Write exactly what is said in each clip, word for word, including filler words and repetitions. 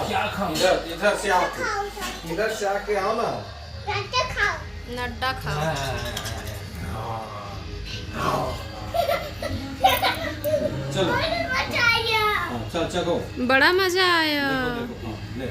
क्या खाऊं? इधर, इधर से आओ। इधर से आके आओ ना। नड्डा खाओ। चलो। हाँ, चल, चखो। बड़ा मजा आया। देखो, देखो, हाँ, ले।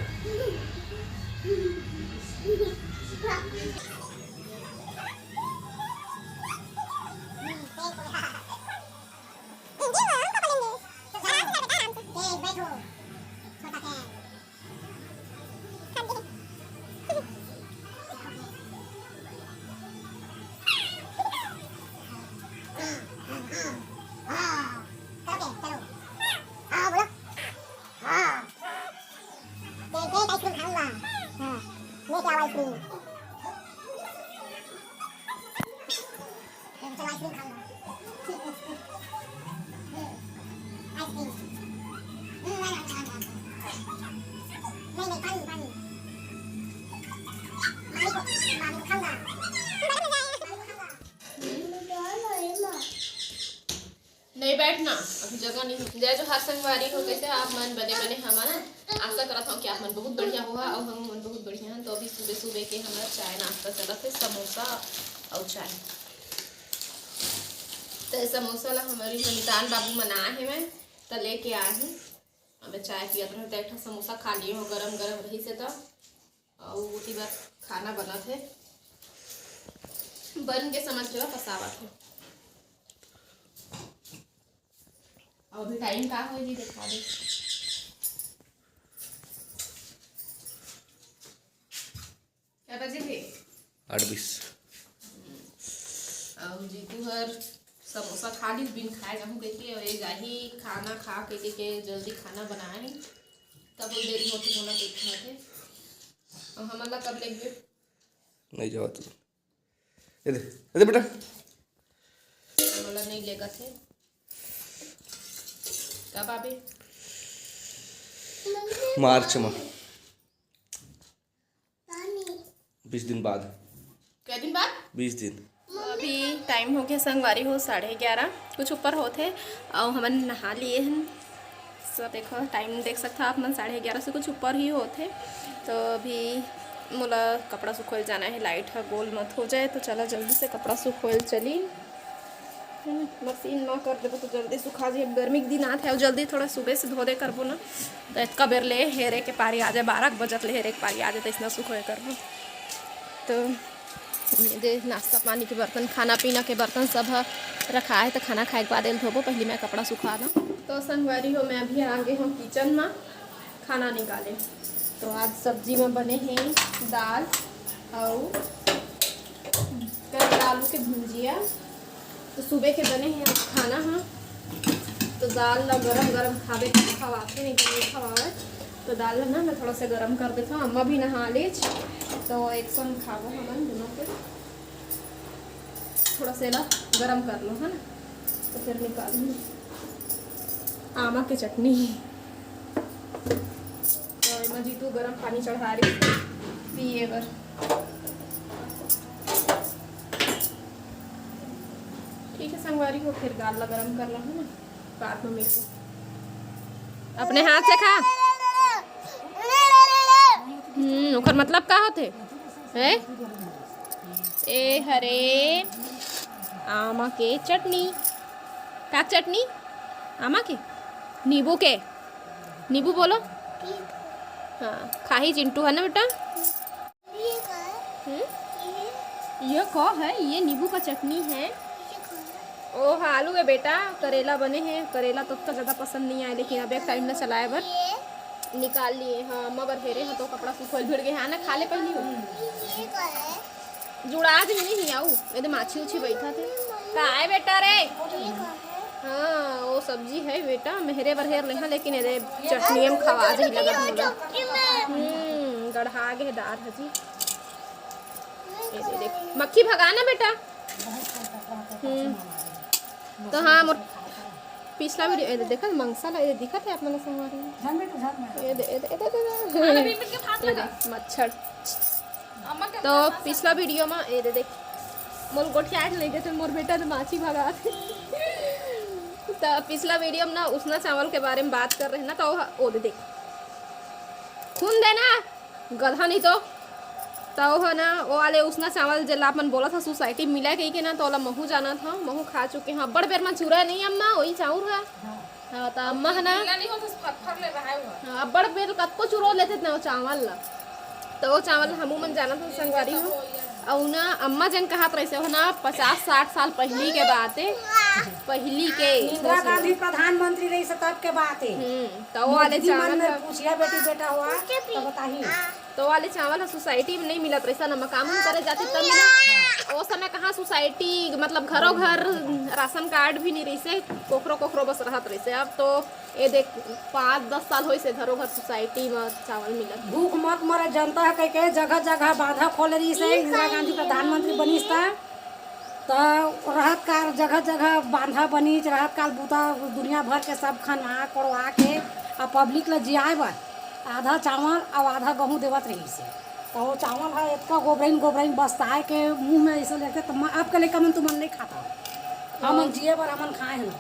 नहीं बैठना, अभी जगह नहीं हो। जय जोहार संगवारी हो, कैसे आप मन? बने बने हवा ना? आशा करत हूँ कि आप मन बहुत बढ़िया होहा, अउ हम मन बहुत बढ़िया हन। तो अभी सुबह सुबह के हमारा चाय नाश्ता चलत है, समोसा अउ चाय। तो समोसा ला हमारी ननिताल बाबू मन आए हे, मैं तो लेके आए हूँ। अब चाय पियत रहे तो एक ठो समोसा खा लिए हो, गरम गरम रही से तो। अउ ओती बर खाना बनत हे, बन के समझ लेवा पसावत हे। अउ अभी टाइम का होय जी, देखा दे। क्या बजे हे? आठ बीस। अउ जीतू हर समोसा खा लीस, बिन खाए जाहूँ कहिके, अउ ये जाही खाना खा कहिके, के जल्दी खाना बनाए हे, तब वो देरी होती मोला देखना थे। अउ हमन ला कब लेगबे? नहीं जावा तू। ये दे, ये दे बेटा। हमन ला नहीं लेगत हे। कब आबे? मार्च में। बीस दिन बाद। कै दिन बाद? बीस दिन। अभी टाइम हो गया संगवारी हो, साढ़े ग्यारह कुछ ऊपर होत हे, अउ हमन नहा लिए हन। सब देखो, टाइम देख सकता आप मन, साढ़े ग्यारह से कुछ ऊपर ही होत हे। तो अभी मोला कपड़ा सुखोए ल जाना हे, लाइट ह गोल मत हो जाए, तो चला जल्दी से कपड़ा सुखोए ल चली। हम्म, मशीन म कर देबो तो जल्दी सुखा जाही। अब गर्मी के दिन आत हे, अउ जल्दी थोड़ा सुबह से धो दे करबो ना, तो एतका बेर ले हेरे के पारी आ जाए, बारह बजत ले हेरे के पारी आ जाए, तो इसना सुखोए करबो। तो ये दे नाश्ता पानी के बर्तन, खाना पीना के बर्तन सब ह रखा हे, तो खाना खाए के बाद एल धोबो। पहले मैं कपड़ा सुखा दूँ। तो संगवारी हो, मैं अभी आ गे हूँ किचन में खाना निकाले। तो आज सब्जी में बने हे दाल अउ करेला आलू के भुंजिया। तो सुबह के बने हे आज खाना ह, तो दाल ला गरम गरम खाबे त खवाथे, नहीं तो नहीं खवावे। तो दाल ला ना मैं थोड़ा सा गरम कर देता हूँ, अम्मा भी नहा लेच, तो एक संग खाबो हमन दोनों के। थोड़ा सा एला गरम कर लो, है ना, तो फिर निकाल लो। आमा के चटनी। तो एमा जीतू गरम पानी चढ़ा रही पिए बर। ठीक है संगवारी हो, फिर दाल ला गरम कर लो, है ना, बाद में मिलबो। अपने हाथ से खा। हम्म, ओकर मतलब का होथे? हैं? ए हरे आमा के चटनी। का चटनी? आमा के? नींबू के? नींबू बोलो। हाँ, खाही चिंटू, है ना बेटा? हम्म? ये का है? ये नींबू का चटनी है। ओ हाँ, आलू है बेटा, करेला बने हैं। करेला तो ओतका ज्यादा पसंद नहीं आए, लेकिन अब एक टाइम ना चलाए बर निकाल लिए। हाँ, अम्मा बर हेरे हो तो कपड़ा सुखोल भिड़ गए हैं ना, खा ले पहली हो। जुड़ा आज नहीं आऊ, एदे माछी उछी बैठा थे। का आए बेटा रे? हाँ, वो सब्जी है बेटा, मेहरे बर हेर ले हाँ, लेकिन एदे चटनिया में खवा आज ही लगा मोला। हम्म, गढ़ा गे दार हजी। ये दे देख, मक्खी भगा ना बेटा। हम्म। तो हाँ, मोर पिछला वीडियो, ये दे, देखा मंगसा ला, ये दिखत है आप मन संगवारी में? ये दे, ये दे, ये दे, ये दे। ये दे, मच्छर। तो पिछला वीडियो में ये दे देख, मोर गोठिया के लेके थे, मोर बेटा तो माछी भगा थे। तो पिछला वीडियो में ना उसना चावल के बारे में बात कर रहे ना, तो वो, वो दे देख। सुन दे ना, गधा नहीं तो। त ओ ह ना, ओ वाले उसना चावल जेला अपन बोलत ह सोसाइटी मिला कही के ना, त ओला महू जानत हव, महू खा चुके हव। अब्बड़ बेर म चूरा नहीं अम्मा, ओही चाउर ह। हाँ, त अम्मा ह ना, गीला नहीं होत, फरफर ले रहा है वो। हाँ, अब्बड़ बेर कतको चूरो लेथे ना ओ चावल ला। त ओ चावल हमू मन जानत हन संगवारी हो। अउ ना अम्मा जेन कहत रहिसे, ओ ह ना पचास साठ साल पहिली के बात ए, पहिली के। इंदिरा गांधी प्रधानमंत्री रहिसे तब के बात ए। हम्म, त ओ वाले मोदी मन चावल में ह। पूछिया बेटी बेटा हुआ, त बताही। त ओ वाले चावल ह सोसाइटी में नहीं मिलत रहिस ना, काम उम करे जाथे तब मिलत। ओ समय कहाँ सोसाइटी, मतलब घरो घर राशन कार्ड भी नहीं रहिसे, कोखरो कोखरो बस रहत रहिसे। अब तो ए देख, पाँच दस साल होइसे घरो घर सोसाइटी में चावल मिलत। भूख मत मरे जनता ह कहिके जगह जगह बांधा खोले रहिसे, इंदिरा गांधी प्रधानमंत्री बनिस त। त रहत काल जगह जगह बांधा बनीच, रहत काल बूता दुनिया भर के सब खनवा कोड़वा के आ पब्लिक ल जियाए बर आधा चावल अउ आधा गहूं देवत रहिस हे। त वो चावल ह एतका गोबरइन गोबरइन बस्ताए के मुंह में अइसे लेथे, त म-, अब के लइका मन तुमन नइ खाता। हमन जिए बर हमन खाए हन।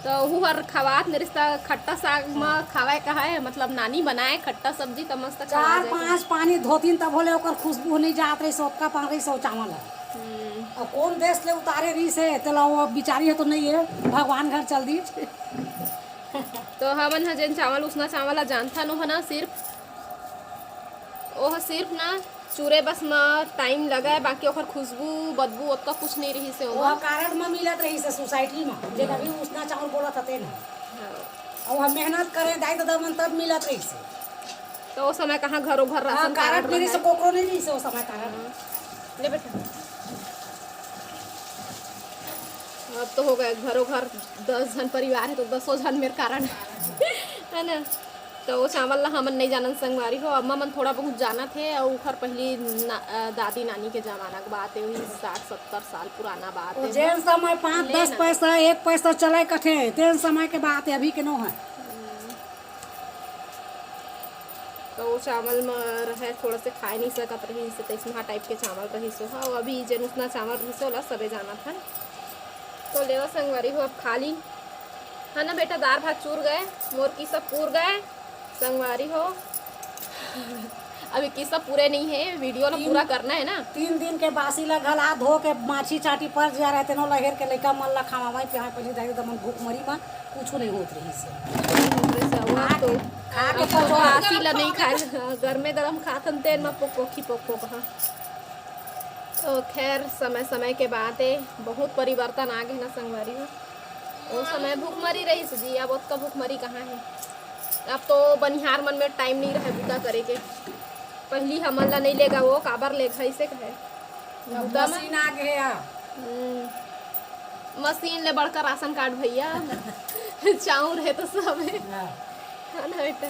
त ओहू हर खवात नइ रिहिस त खट्टा साग म खावय कहय, मतलब नानी बनाए खट्टा सब्जी त मस्त खवा चार जाए। पांच पानी धोतिन तभो ले ओकर खुशबू नइ जात रहिस, ओतका पान रहिस ओ चावल ह। हम्म। अउ कोन देश ले उतारे रहिस हे, तेला वो बिचारी ह तो नइ हे, भगवान घर चल दीच। तो हमन ह जेन चावल, उसना चावल ला जानथन, ओह ना सिर्फ, ओह सिर्फ ना चूरे बस म टाइम लगय, बाकी ओकर खुशबू, बदबू ओतका कुछ नइ रहिस हे ओमा। ओह कारड म मिलत रहिस हे सोसाइटी म, जेन अभी उसना चावल बोलत हते ना। हाँ। अउ हम मेहनत करे दाई ददा मन तब मिलत रहिस हे। तो ओ समय कहाँ घरो घर हाँ, राशन कारड कार्ड नइ रहिस हे, बनाए। कोकरो नइ रहिस हे ओ समय कारड। हाँ। ले बेटा। अब तो हो गए घरो घर दस झन परिवार हे तो दसों झन मेर कारड हे ना। तो ओ चावल ला हमन नइ जानन संगवारी हो, अम्मा मन थोड़ा बहुत जानत हे, अउ उखर पहिली ना-, अ, दादी नानी के जमाना के बात हे, वही साठ सत्तर साल पुराना बात ओ हे। जेन समय पाँच ले दस ना। पैसा, एक पैसा चले कथे, तेन समय के बात हे, अभी के नो हे। हम्म। तो ओ चावल म रहे, थोड़ा से खाए नहीं सकत रहिस, तइसनहा टाइप के चावल रहिस ओ ह। अउ अभी जेन उसना चावल रहिस ओला सबे जानत हन। तो लेवा संगवारी हो, अब खा ली, है ना बेटा, दार भात चूर गए, मोर की सब पूर गए संगवारी हो। अभी किस्सा पूरे नहीं है, वीडियो ला तीन, पूरा करना है ना। तीन दिन के बासी ला घला धो के माछी चाटी पर जा रहे, तेनो लहेर के लइका मन ला खवावई पियावई, पहिली दाई ददा मन भूखमरी म कुछु नहीं होत रहिस हे। खा के, खा के अब तो पचवा। बासी ला नहीं खाए, हाँ, गरमे गरम खाथन तेन म पोक पोकी पोक पोक, हाँ। तो खैर, समय समय के बात है, बहुत परिवर्तन आ गए ना संगवारी हो। ओ समय भूखमरी रहिस जी, अब ओतका भूखमरी कहाँ है। अब तो बनिहार मन में टाइम नहीं रहे बूता करे के। पहिली हमन ला नहीं लेगा वो, काबर लेगा, इसे कहे। अब बूता म मशीन आ गए आ। हम्म। मशीन ले बड़का राशन कार्ड भैया। चाउर है तो सब है। हाँ। है ना बेटा?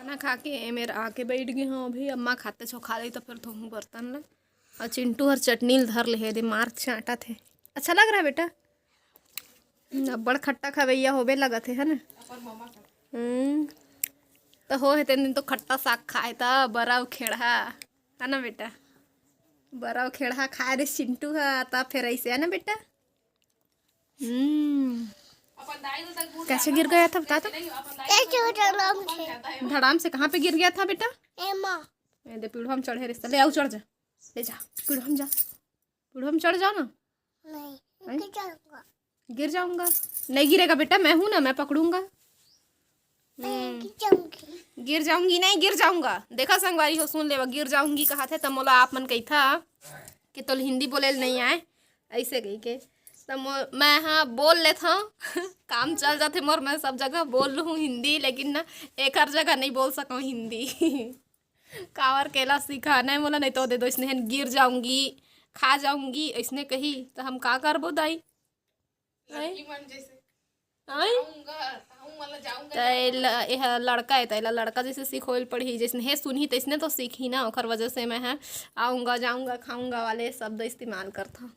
खाना खा के एमेर आके बैठ गए हूँ अभी। अम्मा खाते छो खा ली तो फिर धोहूँ बर्तन ला। अउ चिंटू हर चटनी ल धर ले हे, दे मार चाटत हे। अच्छा लग रहा है बेटा? हम्म, अब्बड़ खट्टा खवैया होबे लगत हे, है ना? हम्म, तो हो हे तेन दिन तो खट्टा साग खाए था, बरा अउ खेड़हा, है ना बेटा? बरा अउ खेड़हा खाए रे चिंटू हा, तब फिर ऐसे, है ना बेटा? हम्म। कैसे गिर गया था बता तो? कैसे उठा नाम से? धड़ाम से कहाँ पे गिर गया था बेटा? एमा। ए दे पीढ़ा में चढ़े रिश्ता, ले आओ चढ़ जा, ले जा, पीढ़ा में जा, पीढ़ा में चढ़ जाओ ना। नहीं, नहीं? गिर जाऊंगा। गिर जाऊंगा? नहीं गिरेगा बेटा, मैं हूं ना, मैं पकड़ूंगा। मैं हम्म। गिर जाऊंगी। गिर जाऊंगी नहीं, गिर जाऊंगा। देखा संगवारी हो, सुन लेवा, गिर जाऊंगी कहा थे त मोला आप मन कही था कि तोल हिंदी बोले ल नहीं आए, ऐसे कही के। त मो-, मैं हाँ बोल लेत हूँ। काम चल जाथे मोर, मैं सब जगह बोल लूँ हिंदी, लेकिन ना एक हर जगह नहीं बोल सकूँ हिंदी। कावर केला सीखा नहीं मोला, नहीं तो दे दो इसने गिर जाऊंगी, खा जाऊंगी, इसने कही तो हम का करबो दाई? लड़की मन जैसे आय? जाऊंगा, कहूं वाला जाऊंगा, त एला, एह लड़का है, त एला लड़का जैसे सिखोइल पड़ही, जैसने हे सुनही, तैसने तो सीखही ना। ओखर वजह से मैं ह आऊंगा, जाऊंगा, खाऊंगा वाले शब्द इस्तेमाल करथौं,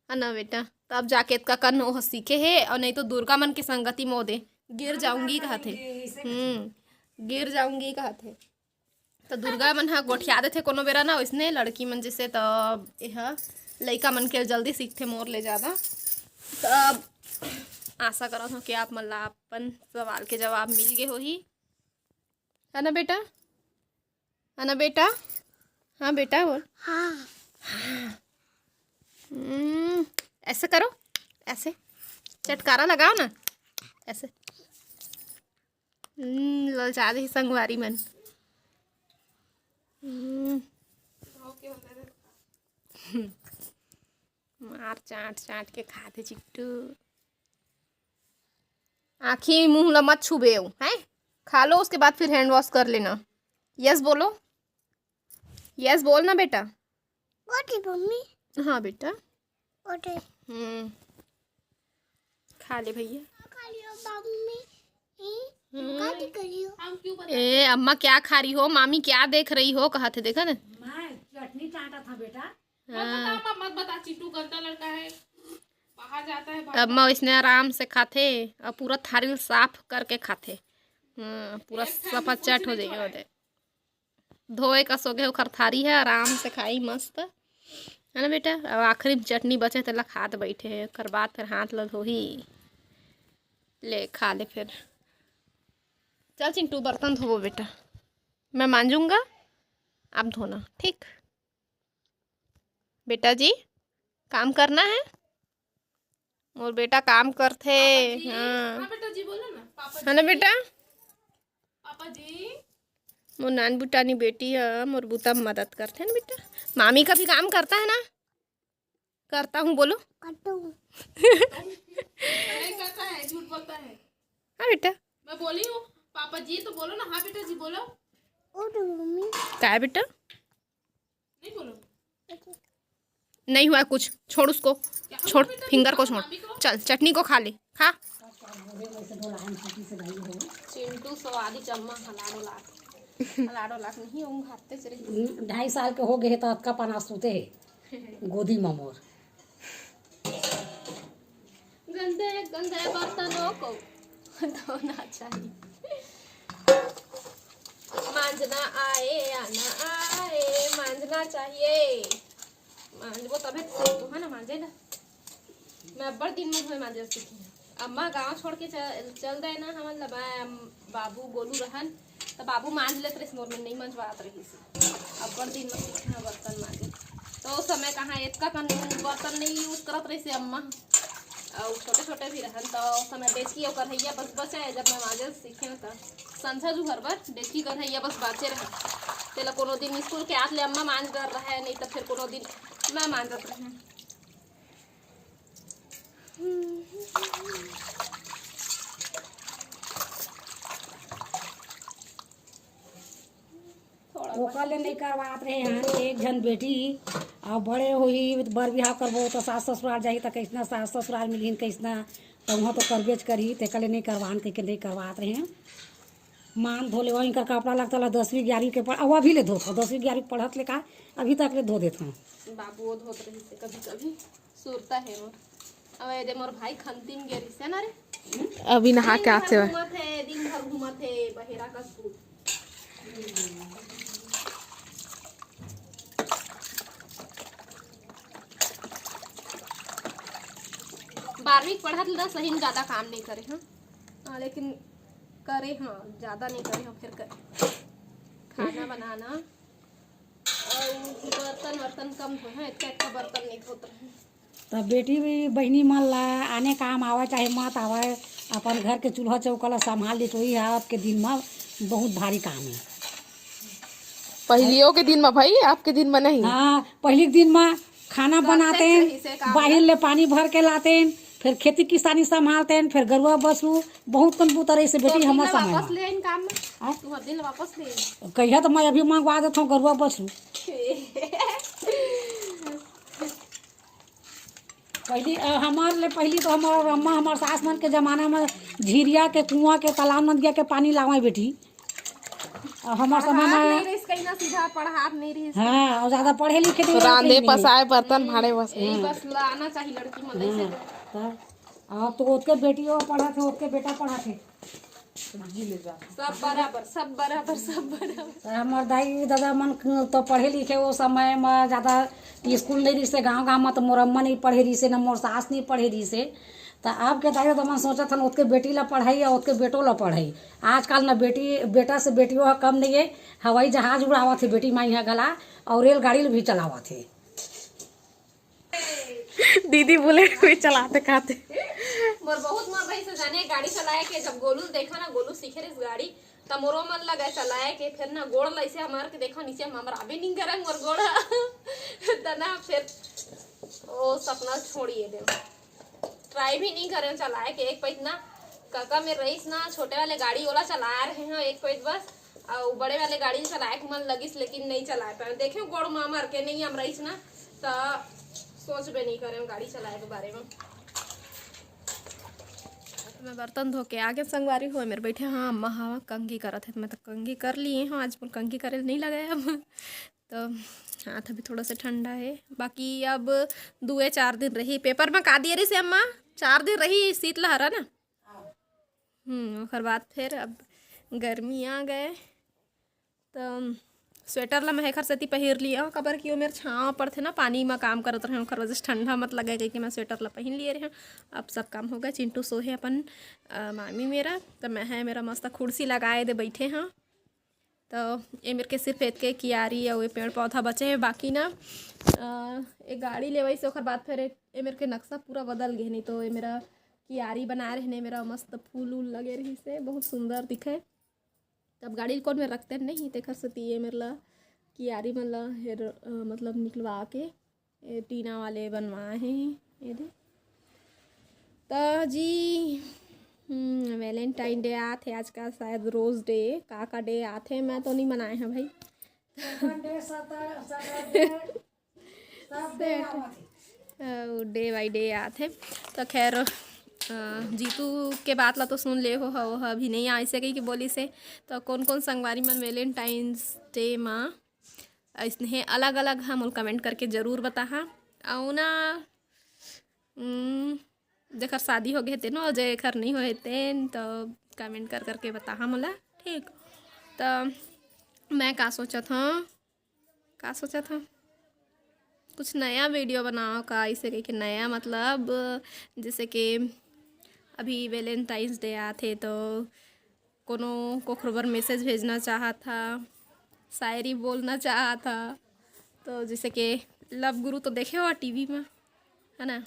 है ना बेटा? तब जाके एतका कन ओह सीखे हे, और नहीं तो दुर्गा मन के संगति म ओदे गिर जाऊंगी कहत हे। हम्म, गिर जाऊंगी कहत हे। त दुर्गा मन ह गोठिया देथे कोनो बेरा ना, ओइसने लड़की मन जैसे, त एह लइका मन के जल्दी सीखथे मोर ले ज्यादा। त आशा करत हौं कि आप मन ला अपन सवाल के जवाब मिल गे होही। है ना बेटा? है ना बेटा? हाँ बेटा, बोल। हाँ। हम्म, ऐसे करो, ऐसे चटकारा लगाओ ना, ऐसे। हम्म, ललचा दे संगवारी मन। हम्म। मार चाट चाट के खाथे चिट्टू। आँखी मुंह ला मत छुबे, हैं? खा लो, उसके बाद फिर हैंड वॉश कर लेना। यस बोलो, यस बोल ना बेटा। ओके मम्मी। हाँ बेटा। ओके। हम्म, खा ले भैया। खा लियो मम्मी। हम्म। ए अम्मा, क्या खा रही हो? मामी क्या देख रही हो? कहा थे, देखा ना। मैं चटनी चाटा था बेटा। मत बता अम्मा, मत बता, चिंटू गंदा लड़का है, बाहर जाता है। अम्मा इसने आराम से खाथे और पूरा थारी साफ करके खाथे। हाँ, पूरा सफाचट हो जाएगा। धोए का सोगे ओखर थारी है, आराम से खाई मस्त, है ना बेटा? अब आखिरी में चटनी बचे, तेला खात बैठे है, ओकर बाद फिर हाथ ला धोही। ले, खा ले फिर। चल चिंटू, बर्तन धोबो बेटा, मैं मांजूंगा, आप धोना, ठीक? बेटा जी, काम करना है। मोर बेटा काम करथे। पापा जी, हाँ। हाँ बेटा जी, बोलो ना, पापा जी। है ना बेटा? पापा जी। मोर नान बुटानी बेटी है, मोर बुता में मदद करथे ना बेटा। मामी का भी काम करता है ना? करता हूँ, बोलो। करता हूँ। नहीं करता है, झूठ बोलता है। हाँ बेटा। मैं बोली हूँ, पापा जी तो बोलो ना। हाँ बेटा जी बोलो। ओ तो मम्मी। का है बेटा? नहीं बोलो। नहीं हुआ कुछ, छोड़ उसको, छोड़, फिंगर को छोड़। चल, चटनी को खा ले, खा। चिंटू सवादी चम्मा हला डोला के, हला डोला के नहीं, ऊँघ हाथे से रही। ढाई साल के हो गए तो अतका पना सूते है गोदी में मोर। गंदे गंदे बर्तनों को धोना चाहिए। मांजना आए या ना आए, मांजना चाहिए। मांजबो तबे तो सीखबो, है ना, मांजे ला। मैं अब्बड़ दिन में धोए मांजे सीखी हूँ। अम्मा गांव छोड़ के चल, चल दे ना हमन ला, मैं, अम, बाबू गोलू रहन, तो बाबू मांज लेत रहिस, मोर में नहीं मंजवात रहिस। अब्बड़ दिन में सीखे हैं बर्तन मांजे। तो उस समय कहाँ इतना कन बर्तन नहीं यूज करत रहिस अम्मा। और छोटे छोटे भी रहन तो उस समय डेचकी और कढ़ैया बस बचे है। जब मैं मांजे सीखे तो संझा जुहर बर डेचकी कढ़ैया बस बाचे रहे। तेला कोनो दिन स्कूल के आत ले अम्मा मांज डर रहे, नहीं तो फिर कोनो दिन मैं मांजत रहे। ओकर ले नहीं करवात रहे हन। एक झन बेटी, अब बड़े होही, बर बिहाव करबो, तो सास ससुराल जाही, तो कैसना सास ससुराल मिलही, कैसना, तो वहाँ तो करबेच करही, तेकर ले नहीं करवान, कहिके नहीं करवात रहे। मान धो ले, इनकर कपड़ा लगता ला दसवीं ग्यारहवीं के पढ़, अब अभी ले धोत हूँ, दसवीं ग्यारहवीं पढ़त ले का, अभी तक ले धो देत हूँ। बाबू वो धोत रही से कभी कभी। सुरता हे मोर। अब ये दे मोर भाई खंती में गे रहिसे ना रे। अभी नहा के आथे। घूमत हे, दिन भर घूमत हे, बहेरा कस भूत। बारहवीं पढ़त ल सही में ज्यादा काम नहीं करे, हाँ। हाँ, लेकिन करे, हाँ, ज्यादा नहीं करे, हाँ, फिर करे। खाना बनाना, अउ बर्तन वर्तन कम धोए, हाँ, इतना, इतना बर्तन नहीं धोत रहे। त बेटी भी बहिनी मन ला आने काम आवे चाहे मत आवे, अपन घर के चूल्हा चौका ला संभाल ले, तो वही है आपके दिन में बहुत भारी काम है। पहिलियों के दिन में भाई, आपके दिन में नहीं। हाँ, पहली के दिन में खाना बनाते हैं, बाहिर ले पानी भर के लाते हैं, फिर खेती किसानी संभालते हैं, फिर गरुआ बसरू बहुत कन बुता रही से बेटी हमर समय वापस ले आइन काम में। हाँ? तुम्हार दिन वापस ले आइन। कहिया तो मैं अभी मंगवा देता हूँ गरुआ बसरू। पहली, अ, हमार ले पहली तो हमार अम्मा, हमार सास मन के जमाना में झीरिया के, कुआं के, तालाब नदिया के पानी लावे बेटी। और हमार समय पढ़ात में नहीं रहिस, कहीं ना सीधा पढ़ात नहीं रहिस। हाँ, और ज्यादा पढ़े लिखे नहीं तो रहत रांधे रहिस। पसाए बर्तन भाड़े बस। यही बस लाना चाहिए लड़की मन ऐसे। हाँ, तो अब तो ओतके बेटी वो पढ़ा थे, ओतके बेटा पढ़ा थे। जी ले जा। सब बराबर, सब बराबर, सब बराबर। तो हमार दाई दादा मन क-, तो पढ़े लिखे वो समय में ज्यादा स्कूल नहीं रहिसे, गांव गांव में तो मोर अम्मा नहीं पढ़े रहिसे, न मोर सास नहीं पढ़े रहिसे। त अब के दाई ददा मन सोचत हन, ओतके बेटी ला पढ़ाई अउ ओतके बेटो ला पढ़ाई। आजकल न बेटी, बेटा से बेटियों ह कम नइ हे। हवाई जहाज उड़ावत हे बेटी माई ह घला, अउ रेलगाड़ी ल भी चलावत हे। दीदी बुलेट भी चलाथे कहथे। मोर बहुत मन रहिस हे जाने गाड़ी चलाए के। जब गोलू ल देखा ना, गोलू सीखे रहिस गाड़ी, त मोरो मन लगे चलाए के। फेर ना गोड़ ल अइसे हमर के देखा, नीचे हमर आबे नइ करे मोर गोड़। त ना फेर ओ सपना छोड़िए दे। ट्राई भी नइ करेंव चलाए के। एक पइत ना कका मेर रहिस ना छोटे वाले गाड़ी, ओला चलाए रहे हंव एक पइत बस, अउ बड़े वाले गाड़ी चलाए के मन लगिस, लेकिन नइ चलाए पाएंव। देखेंव गोड़ म मर के नइ अमरइस ना, त सोचबे नइ करेंव गाड़ी चलाए के बारे म। मैं बर्तन धो के आगे संगवारी हो, मेर बइठे हंव, अम्मा ह कंघी करत हे, त मैं तो कंघी कर लिए हंव, आज मोर कंघी करे ल नइ लगे अब। तो हाथ अभी थोड़ा सा ठंडा हे, बाकी अब दुए चार दिन रही। पेपर में का दिए रहिस हे अम्मा? चार दिन रही शीतलहर, है ना? हम्म, ओकर बाद फिर अब गर्मी आ गए, तो स्वेटर ला मैं एखर सेती पहिर लिया, काबर कि ओ मेर छाँव पड़थे ना, पानी में काम करत रहे, ओकर वजह से ठंडा मत लगे कहिके मैं स्वेटर ला पहिन लिए रहे। अब सब काम हो गए, चिंटू सो हे अपन, अ, मामी मेरा, तो मैं है मेरा मस्त कुर्सी लगाए दे बइठे हंव। तो ए मेर के सिर्फ एतके कियारी अउ ए पेड़ पौधा बचे हे, बाकी ना, अ, ए गाड़ी लेवई से ओकर बाद फिर ए, ए मेर के नक्शा पूरा बदल गे, नहीं तो ए मेरा कियारी बनाए रहने, मेरा मस्त फूल उल लगे रहिस हे, बहुत सुंदर दिखे। तब गाड़ी ल कोन में रखते नहीं, तेकर सेती ए मेर ला कियारी मन ला हेर, अ, मतलब निकलवा के ए टीना वाले बनवाए हे। ये दे। त जी, हम्म, Valentine Day आत हे आजकल, शायद Rose Day, का का डे आत हे, मैं तो नइ मनाए हंव भाई। Day by day आत हे। त खैर, अ, जीतू के बात ला तो सुन ले हो, ह-, ओह अभी नइ आइसे कहिके बोलिस हे। त कोन कोन संगवारी मन Valentine's Day मा अइसने अलग-अलग ह, मोला comment करके जरूर बताहा। अउ ना, उम, जेकर शादी हो गे हे तेनो, अउ जेकर नइ होए हे तेन, तो comment कर करके बताहा मोला, ठीक? तो मैं का सोचत हंव, का सोचत हंव, कुछ नया video बनाओ का, अइसे कहिके नया, मतलब जैसे कि अभी Valentine's Day आत हे, तो कोनो कोखरो बर message भेजना चाहत हा, शायरी बोलना चाहत हा, तो जैसे कि लव गुरु तो देखे हो टीवी में, है ना,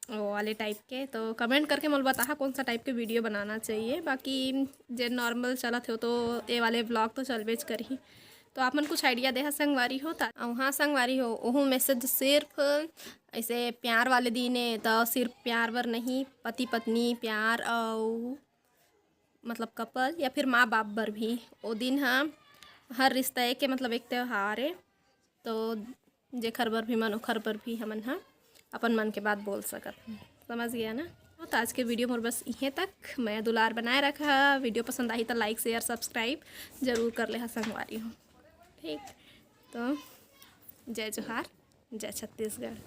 वो वाले type के, तो comment करके मोला बताहा कौन सा type के video बनाना चाहिए। बाकी जे normal चलत हे तो ये वाले vlog तो चलबेच करही। तो आप मन कुछ idea देहा संगवारी हो, ता-, अउ हाँ संगवारी हो, ओहू message सिर्फ ऐसे प्यार वाले दिन हे, तो सिर्फ प्यार बर नहीं, पति पत्नी प्यार अउ मतलब couple या फिर माँ बाप बर भी ओ दिन ह हर रिश्ता के मतलब एक त्यौहार हे, तो जेखर बर भी मन ओखर बर भी हमन ह अपन मन के बात बोल सकत हन। समझ गया ना? तो आज के video मोर बस इहें तक। मया दुलार बनाए रखा, video पसंद आही तो like, share, subscribe जरूर कर ले हा संगवारी हो, ठीक? तो जय जोहार, जय छत्तीसगढ़।